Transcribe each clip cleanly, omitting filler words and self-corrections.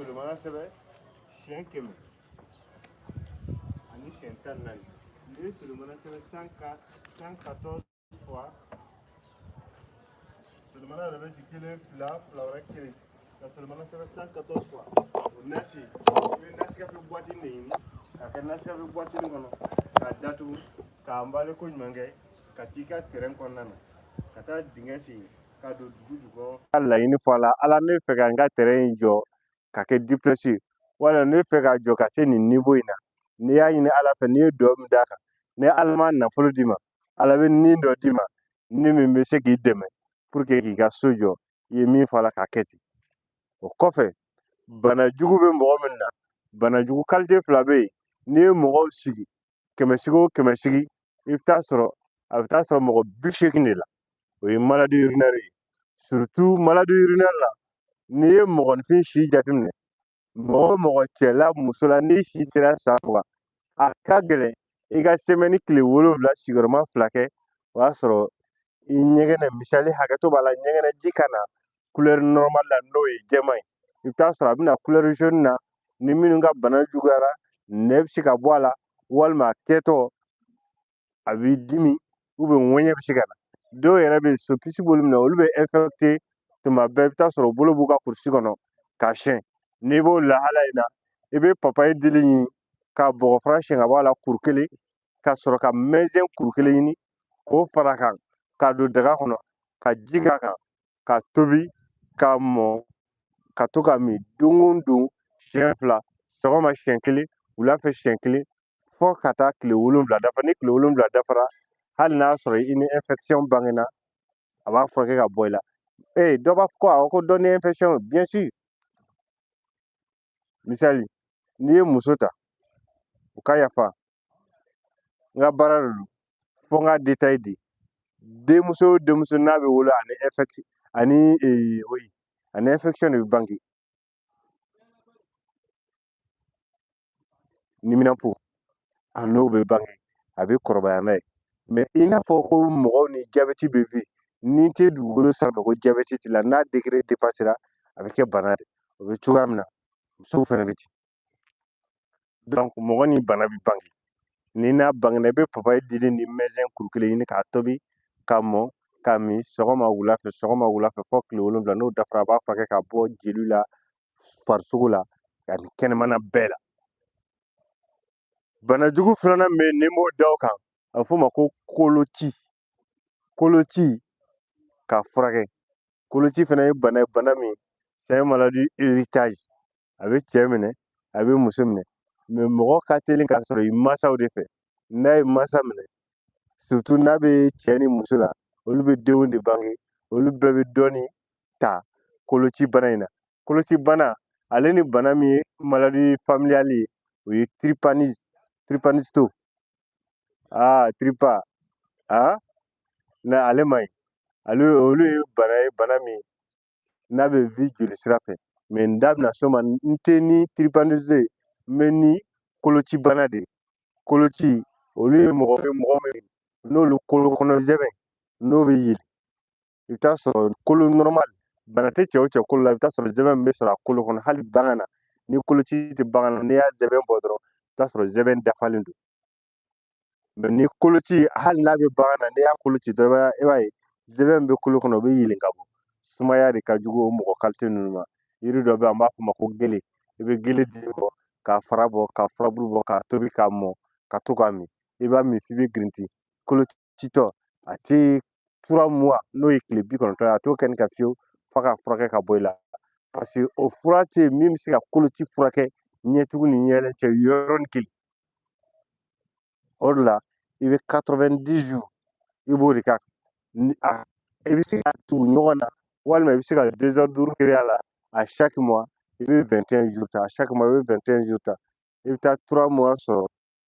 Solomana sɛbɛn siɲɛ 100 ani siɲɛ 14. N'i ye Solomana sɛbɛn 114 fois, Solomana yɛrɛ bɛ jigin 1 2 2 wɛrɛ 1. Ka Solomana sɛbɛn 114 fois. O nasi, i bɛ nasi kafe boîte de ɲini k'a kɛ nasi kafe boîte kɔnɔ k'a datugu k'a nbale ko ɲuman kɛ ka t'i ka terrain kɔnɔna na ka taa dingɛ sen ka don dugu jukɔrɔ. Ka laɲini fɔ a la, Ala ne fɛ ka n ka terrain in jɔ ka kɛ duplex ye, walima ne fɛ k'a jɔ ka se nin niveau in na. N'i y'a ɲini Ala fɛ, n'i ye duwawu min d'a kan, ni Ala ma nafolo d'i ma, Ala bɛ nin dɔ d'i ma ni min bɛ se k'i dɛmɛ pour que k'i ka so jɔ. I ye min fɔ a la k'a kɛ ten. O kɔfɛ, bana jugu bɛ mɔgɔ min na, bana jugu qualité 2 bɛ yen. N'i ye mɔgɔw sigi kɛmɛ sigi o kɛmɛ sigi, i bɛ taa sɔrɔ a bɛ taa sɔrɔ mɔgɔ 80 de la. O ye maladie urinaire ye. Surtout maladie urinaire la, n'i ye mɔgɔninfin si jateminɛ, mɔgɔ o mɔgɔ cɛ la muso la, n'i si sera san 20, a ka gɛlɛn i ka semaine tile 7 sigiyɔrɔma 2 kɛ, o y'a sɔrɔ i ɲɛgɛnɛ, misali hakɛto b'a la, ɲɛgɛnɛ ji ka na couleur normale la, n'o ye jɛman ye. I bɛ taa sɔrɔ a bɛna couleur jaune na. Ni minnu ka bana juguyara, nɛ bɛ se ka bɔ a la, walima a kɛtɔ a b'i dimi, ou bien ŋɛɲɛ bɛ se ka na. Dɔw yɛrɛ bɛ yen, sopisi b'olu minɛ, olu bɛ infecté tuma bɛɛ. I bɛ taa sɔrɔ u bolo b'u ka kurusi kɔnɔ k'a siyɛn. N'i b'o lahala in na, i bɛ papaye dili ɲini ka bɔgɔfura siyɛn ka bɔ a la kuru 1, ka sɔrɔ ka mɛnzɛn kuru 1 ɲini k'o fara a kan, k'a don daga kɔnɔ, ka ji k'a kan, ka tobi, k'a mɔ, ka to ka min don o don siɲɛ 2, sɔgɔma siɲɛ 1, wula fɛ siɲɛ 1, fo ka taa tile 7 dafa. Ni tile 7 dafara, hali n'a sɔrɔ i ni infection bangena, a b'a furakɛ ka bɔ i la. Ee, dɔ b'a fɔ ko awɔ, ko dɔ ni infection, bien sûr. Misali, n'i ye muso ta, u ka yafa, n ka baara de don, fo n ka détail di. Denmuso o denmuso n'a bɛ wolo ani infection, ani oui, ani infection de bɛ bange. Niminanpo a n'o bɛ bange, a bɛ kɔrɔbaya n'a ye. Mais i n'a fɔ ko mɔgɔw ni jabɛti bɛ vi, n'i tɛ dugukolo sanfɛ ko jabɛti t'i la, n'a degré dépassera, a bɛ kɛ bana de. O bɛ cogoya min na, musow fana bɛ ten. Donc mɔgɔ ni bana bɛ bange. Ni n'a bangena, i bɛ papaye dili ni mɛnzɛn kuru 1 ɲini k'a tobi, k'a mɔ, k'a min sɔgɔma wula fɛ, sɔgɔma wula fɛ, fo tile 7. N'o dafara, a b'a furakɛ ka bɔ jeli la, farisogo la, ani kɛnɛmana bɛɛ la. Banajugu filanan min bɛ yen, ni n b'o da o kan, a bɛ f'o ma ko koloci. Koloci k'a furakɛ. Koloci fana ye bana ye, bana min c'est une maladie héritage. A bɛ cɛ minɛ, a bɛ muso minɛ, mais mɔgɔ ka teli k'a sɔrɔ i mansaw de fɛ. N'a ye mansa minɛ, surtout n'a bɛ cɛ ni muso la, olu bɛ denw de bange, olu bɛɛ bɛ dɔɔnin ta koloci bana in na. Koloci bana, ale ni bana min ye maladie familiale ye, o ye tripanisto. Ah, tripa. Ah, na ale man ɲi. Ale, olu ye bana ye, bana min n'a bɛ vi joli sira fɛ. Mais n da bɛna s'o ma, n tɛ ni tripanisto ye, n bɛ ni koloci bana de ye. Koloci, olu ye mɔgɔ ye, mɔgɔ min n'olu kolo kɔnɔ zɛmɛ n'o bɛ yɛlɛ, i bɛ taa sɔrɔ kolo normal, bana tɛ cɛ o cɛ kolo la, i bɛ taa sɔrɔ zɛmɛ min bɛ sɔrɔ a kolo kɔnɔ. Hali bagan na, ni koloci tɛ bagan na, n'i y'a zɛmɛ bɔ dɔrɔn, i bɛ taa sɔrɔ zɛmɛ dafalen don. Mais ni koloci, hali n'a bɛ bagan na, n'i y'a kolo ci dɔrɔn, i b'a ye zɛmɛ min bɛ kolo kɔnɔ, o bɛ yɛlɛ ka bɔ. Sumaya de ka jugu o mɔgɔ qualité ninnu ma. Yiri dɔ bɛ yen, an b'a fɔ o ma ko gele. I bɛ gele dili bɔ, k'a fara bɔ, k'a furabulu bɔ, k'a tobi, k'a mɔ, ka to k'a min. I b'a min f'i bɛ girinti. Kolocitɔ, a tɛ 3 mois, n'o ye tile 90 ye, a t'o kɛ ni ka fiyewu f'a ka furakɛ ka bɔ i la. Parce que o fura tɛ yen min bɛ se ka koloci furakɛ ɲɛtugu ni ɲɛɛlɛn cɛ yɔrɔnin kelen. O de la, i bɛ 90 jours, i b'o de k'a kan. I bɛ se ka tugu ɲɔgɔn na, walima i bɛ se ka 2 heures duuru créer a la. À chaque mois, i bɛ 21 jours ta. À chaque mois, i bɛ 21 jours ta. I bɛ taa 3 mois sɔrɔ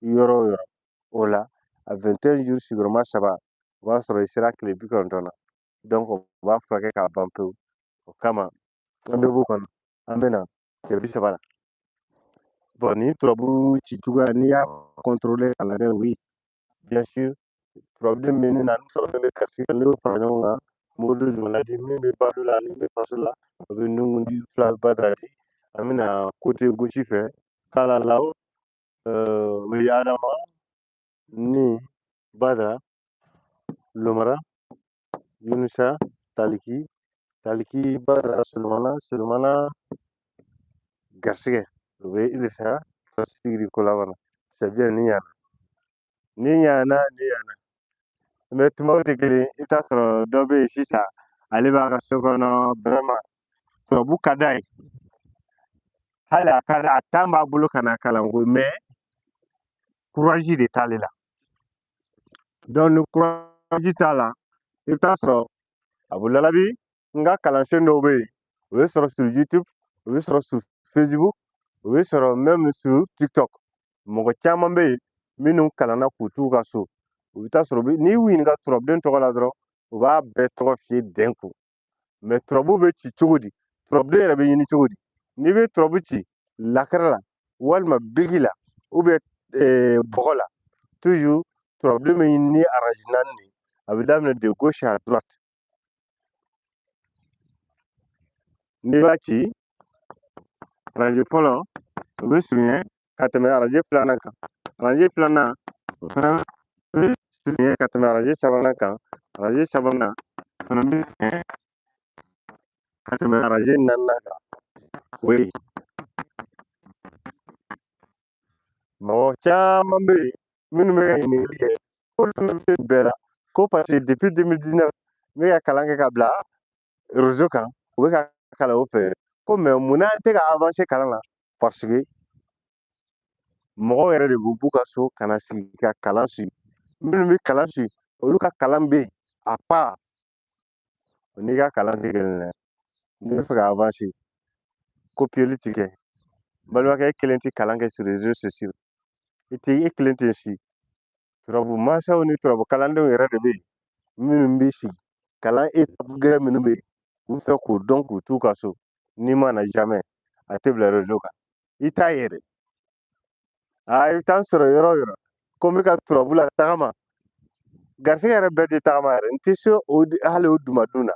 yɔrɔ o yɔrɔ. O la, a 21 jours sigiyɔrɔma 3, o b'a sɔrɔ i sera tile 90 na. Donc o b'a furakɛ k'a ban pewu. O kama, an bɛ b'o kɔnɔ, an bɛ na cɛ 30 la. Bon, ni turabu ci cogoya, n'i y'a contrôler k'a lajɛ, oui, bien sûr, turabuden bɛ ne na, ni sɔrɔ min bɛ karisi, n'i y'o fara ɲɔgɔn kan, n b'olu ɲɔgɔnna di. Min bɛ balo la, min bɛ faso la, o bɛ nunkun fila badara di. An bɛna côté gauche fɛ, Kala Law, o ye Adama ni Badara, Lomara, Yunusa, Taliki, Taliki, Badara, Solomana, Solomana, garisɛgɛ, o bɛ Idrissa sigiri ko laban na. C'est bien, ni ɲana. Ni ɲana, ni ɲana. Mais tumaw tɛ kelen, i bɛ t'a sɔrɔ dɔ bɛ yen sisan, ale b'a ka so kɔnɔ, vraiment turabu ka d'a ye. Hali a ka a temps b'a bolo ka na kalan ko, mais courage de t'ale la. Donc ni courage t'a la, i bɛ t'a sɔrɔ Abu Lalabi, n ka kalansen dɔw bɛ yen, o bɛ sɔrɔ sur YouTube, o bɛ sɔrɔ sur Facebook, o bɛ sɔrɔ même sur TikTok. Mɔgɔ caman bɛ yen minnu kalanna k'u t'u ka so, u bɛ taa sɔrɔ n'i y'u ɲininka turabuden tɔgɔ la dɔrɔn, u b'a bɛɛ tɔgɔ f'i ye d'un coup. Mais turabu bɛ ci cogo di? Turabuden yɛrɛ bɛ ɲini cogo di? N'i bɛ turabu ci lakara la, walima bigi la, ou bien bɔgɔ la, toujours turabuden bɛ ɲini ni rangée 4 de ye. A bɛ daminɛ de gauche à droite. N'i b'a ci, rangée fɔlɔ o bɛ surunya ka tɛmɛ rangée filanan kan. Rangée filanan o fana bɛ surunya ka tɛmɛ rangée sabanan kan. Rangée sabanan o fana bɛ surunya ka tɛmɛ rangée naaninan kan. O ye mɔgɔ caman bɛ yen minnu bɛ ka ɲininkali kɛ, k'olu fana bɛ se bɛɛ la, ko parce que depuis 2019 n bɛ ka kalan kɛ ka bila réseau kan, u bɛ ka kalan o fɛ, ko mais munna an tɛ ka avancer kalan na? Parce que mɔgɔw yɛrɛ de bɛ b'u ka so ka na sigi ka kalan suit. Minnu bɛ kalan suit, olu ka kalan bɛ yen à part, o n'i ka kalan tɛ kelen ye dɛ. N'i bɛ fɛ ka avancer, copier ti kɛ. Balimakɛ, e kelen tɛ kalan kɛ sur réseaux sociaux, i tɛ e kelen tɛ si. Turabu mansaw ni turabu kalandenw yɛrɛ de bɛ yen minnu bɛ sigi kalan étape gɛrɛ minnu bɛ yen, u bɛ fɛ k'o dɔn k'u t'u ka so. N'i ma na jamais, a tɛ bila réseau kan, i t'a ye dɛ. Aa, i bɛ taa sɔrɔ yɔrɔ o yɔrɔ ko n bɛ ka turabu la tagama, garisɛgɛ yɛrɛ bɛɛ tɛ tagama yɛrɛ. N tɛ se o hali o dumadun na,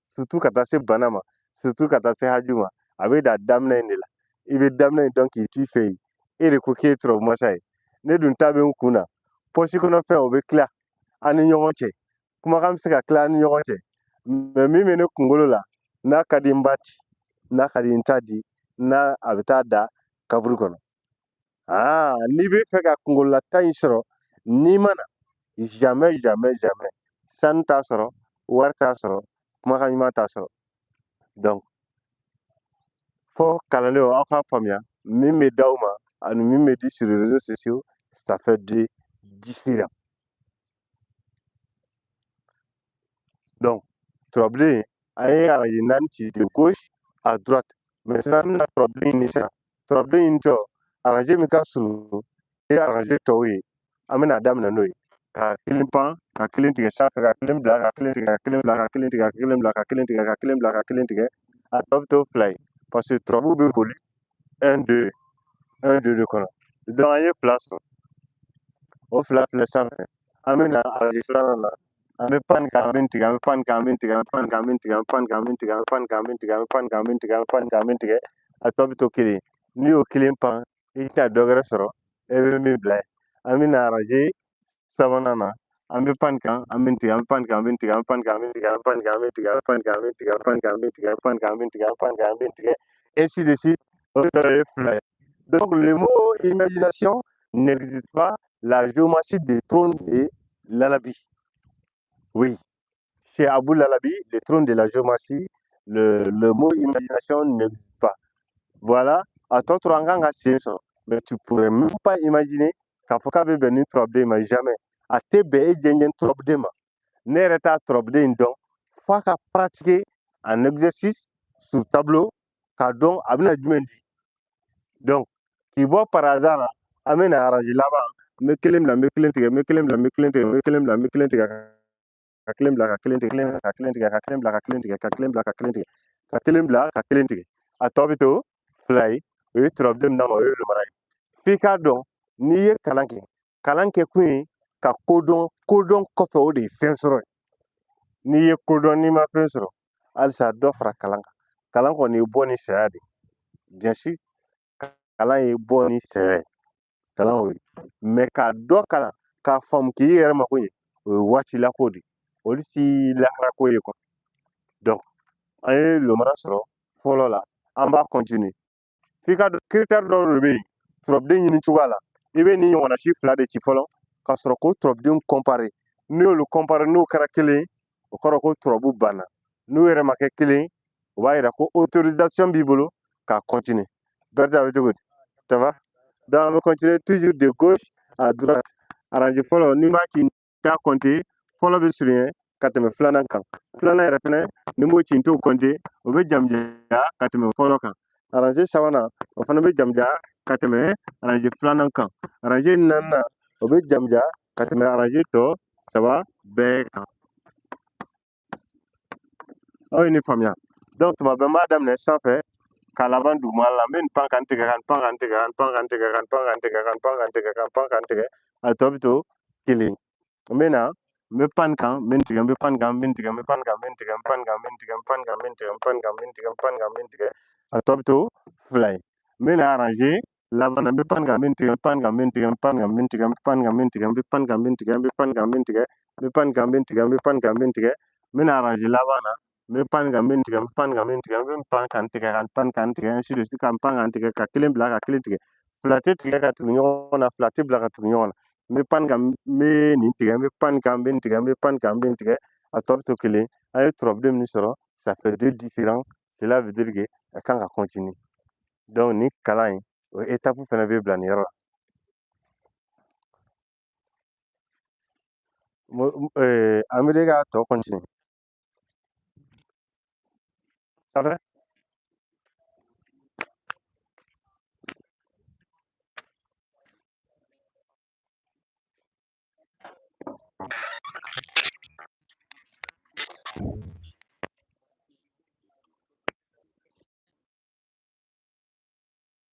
surtout ka taa se bana ma, surtout ka taa se haju ma. A bɛ dan daminɛ in de la. I bɛ daminɛ in dɔn k'i t'i fɛ yen. E de ko k'e ye turabu masa ye, ne dun ta bɛ n kun na. Pɔsi kɔnɔ fɛn o bɛ tila an ni ɲɔgɔn cɛ, kumakan bɛ se ka tila an ni ɲɔgɔn cɛ, mais min bɛ ne kunkolo la, n'a ka di n b'a ci, n'a ka di n t'a di, n'a a bɛ taa da kaburu kɔnɔ. Aa, n'i bɛ fɛ ka kunkololata in sɔrɔ, n'i ma na, jamais jamais jamais, sanu t'a sɔrɔ, wari t'a sɔrɔ, kumakan ɲuman t'a sɔrɔ. Donc fo kalandenw aw k'a faamuya, min bɛ d'aw ma ani min bɛ di sur les réseaux sociaux, ça fait deux différents. Donc turabilen, an ye rangée 4 ci de gauche à droite. Maintenant an bɛna turabilen ɲini sisan. Turabilen ɲinitɔ, rangée min ka surun ni rangée tɔw ye, an bɛna daminɛ n'o ye. Ka kelen pan, ka kelen tigɛ sanfɛ, ka kelen bila, ka kelen tigɛ, ka kelen bila, ka kelen tigɛ, ka kelen bila, ka kelen tigɛ, ka kelen bila, ka kelen tigɛ. A tɔ bɛ to 2 ye, parce que turabu bɛ boli 1 2 1 2 de kɔnɔ. Donc an ye 2 sɔrɔ, o 2 filɛ sanfɛ. An bɛ na rangée filanan na, an bɛ pan kɛ, an bɛ tigɛ, an bɛ pan kɛ, an bɛ tigɛ, an bɛ pan kɛ, an bɛ tigɛ, an bɛ pan kɛ, an bɛ tigɛ, an bɛ pan kɛ, an bɛ tigɛ, an bɛ pan kɛ, an bɛ tigɛ, an bɛ pan kɛ, an bɛ tigɛ. A tɔ bɛ to 1 ye. N'i y'o 1 pan, i tɛna dɔ wɛrɛ sɔrɔ e bɛ min bila yen. An bɛ na rangée sabanan na, an bɛ pan kɛ, an bɛ tigɛ, an bɛ pan kɛ, an bɛ tigɛ, an bɛ pan kɛ, an bɛ tigɛ, an bɛ pan kɛ, an bɛ tigɛ, an bɛ pan kɛ, an bɛ tigɛ, an bɛ pan kɛ, an bɛ tigɛ, an bɛ pan kɛ, an bɛ tigɛ, an bɛ pan kɛ, an bɛ tigɛ, ainsi de suite. O tɔ ye 2 ye. Donc le mot imagination n'existe pas. La géomancie du trône de Lalabi. Oui, chez Abou Lalabi, le trône de la géomancie, le mot imagination n'existe pas. Voilà, a tɔ tora an kan ka sen sɔrɔ, mais tu pourrais même pas imaginer k'a fɔ k'a bɛ bɛn ni turabuden ma, jamais. A tɛ bɛn e jɛnjɛn turabuden ma. Ne yɛrɛ t'a turabuden in dɔn f'a ka pratiquer en exercice sur tableau k'a dɔn a bɛna jumɛn di. Donc k'i bɔ par hasard la, an bɛ na rangée laban, n bɛ kelen bila, n bɛ kelen tigɛ, n bɛ kelen bila, n bɛ kelen tigɛ, n bɛ kelen bila, n bɛ kelen tigɛ, ka kelen bila, ka kelen tigɛ, ka kelen tigɛ, ka kelen bila, ka kelen tigɛ, ka kelen bila, ka kelen tigɛ, ka kelen bila, ka kelen tigɛ. A tɔ bɛ to 2 ye. O ye turabuden min d'a ma, o ye lomara ye. F'i k'a dɔn n'i ye kalan kɛ, kalan kɛ kun ye ka kodɔn, kodɔn kɔfɛ o de ye fɛn sɔrɔ ye. N'i ye kodɔn, n'i ma fɛn sɔrɔ, halisa dɔ fara kalan kan. Kalan kɔni ye bɔ ni saya de. Bien sûr, kalan ye bɔ ni sɛbɛ kalan o ye, mais k'a dɔ kalan k'a faamu k'i yɛrɛ mako ɲɛ, o ye waati la ko de, olu ti lahara ko ye quoi. Donc an ye lomara sɔrɔ fɔlɔ la, an b'a continuer. F'i ka critère dɔw de bɛ yen turabuden ɲini cogoya la. I bɛ nin ɲɔgɔnna si fila de ci fɔlɔ ka sɔrɔ k'o turabudenw comparer. N'i y'olu comparer, n'o kɛra kelen ye, o kɔrɔ ko turabu banna. N'u yɛrɛ ma kɛ kelen ye, o b'a yira ko autorisation b'i bolo k'a continuer. Berthe, a bɛ cogo di? Ça va? Donc an bɛ continuer toujours de gauche à droite. Rangée fɔlɔ, n'i m'a ci n t'a compter, fɔlɔ bɛ surunya ka tɛmɛ filanan kan. Filanan yɛrɛ fɛnɛ, ni m'o ci n t'o compter, o bɛ jamuja ka tɛmɛ fɔlɔ kan. Rangée sabanan, o fana bɛ jamuja ka tɛmɛ rangée filanan kan. Rangée naaninan, o bɛ jamuja ka tɛmɛ rangée tɔ saba bɛɛ kan. Aw ye nin faamuya? Donc tuma bɛɛ n b'a daminɛ sanfɛ k'a laban duguma la. N bɛ nin pan ka n tigɛ, ka n pan ka n tigɛ, ka n pan ka n tigɛ, ka n pan ka n tigɛ, ka n pan ka n tigɛ, ka n pan ka n tigɛ, a tɔ bɛ to kelen. N bɛ na, n bɛ pan kan, n bɛ nin tigɛ, n bɛ pan kan, n bɛ nin tigɛ, n bɛ pan kan, n bɛ nin tigɛ, n pan kan, n bɛ nin tigɛ, n pan kan, n bɛ nin tigɛ, n pan kan, n bɛ nin tigɛ, n pan kan, n bɛ nin tigɛ, a tɔ bɛ to fila ye. N bɛ na rangée laban na, n bɛ pan kan, n bɛ nin tigɛ, n pan kan, n bɛ nin tigɛ, n pan kan, n bɛ nin tigɛ, n pan kan, n bɛ nin tigɛ, n bɛ pan kan, n bɛ nin tigɛ, n bɛ pan kan, n bɛ nin tigɛ, n bɛ pan kan, n bɛ nin tigɛ, n bɛ pan kan, n bɛ nin tigɛ. N bɛ na rangée laban na, n bɛ pan kan, n bɛ nin tigɛ, n bɛ pan kan, n bɛ nin tigɛ, n bɛ pan kan tigɛ, ka pan kan tigɛ, ainsi de suite, ka pan kan tigɛ, ka kelen bila ka kelen tigɛ. Fila tɛ tigɛ ka tugu ɲɔgɔn na, fila tɛ bila ka tugu ɲɔgɔn na. N bɛ pan kan, n bɛ nin tigɛ, n bɛ pan kan, n bɛ nin tigɛ, n bɛ pan kan, n bɛ nin tigɛ, a tɔ bɛ to kelen. An ye turabuden min sɔrɔ, ça fait deux différents, cela veut dire que a kan ka continuer. Donc nin kalan in, o étape fana bɛ bila nin yɔrɔ la. An bɛ k'a tɔ continuer. Ça va?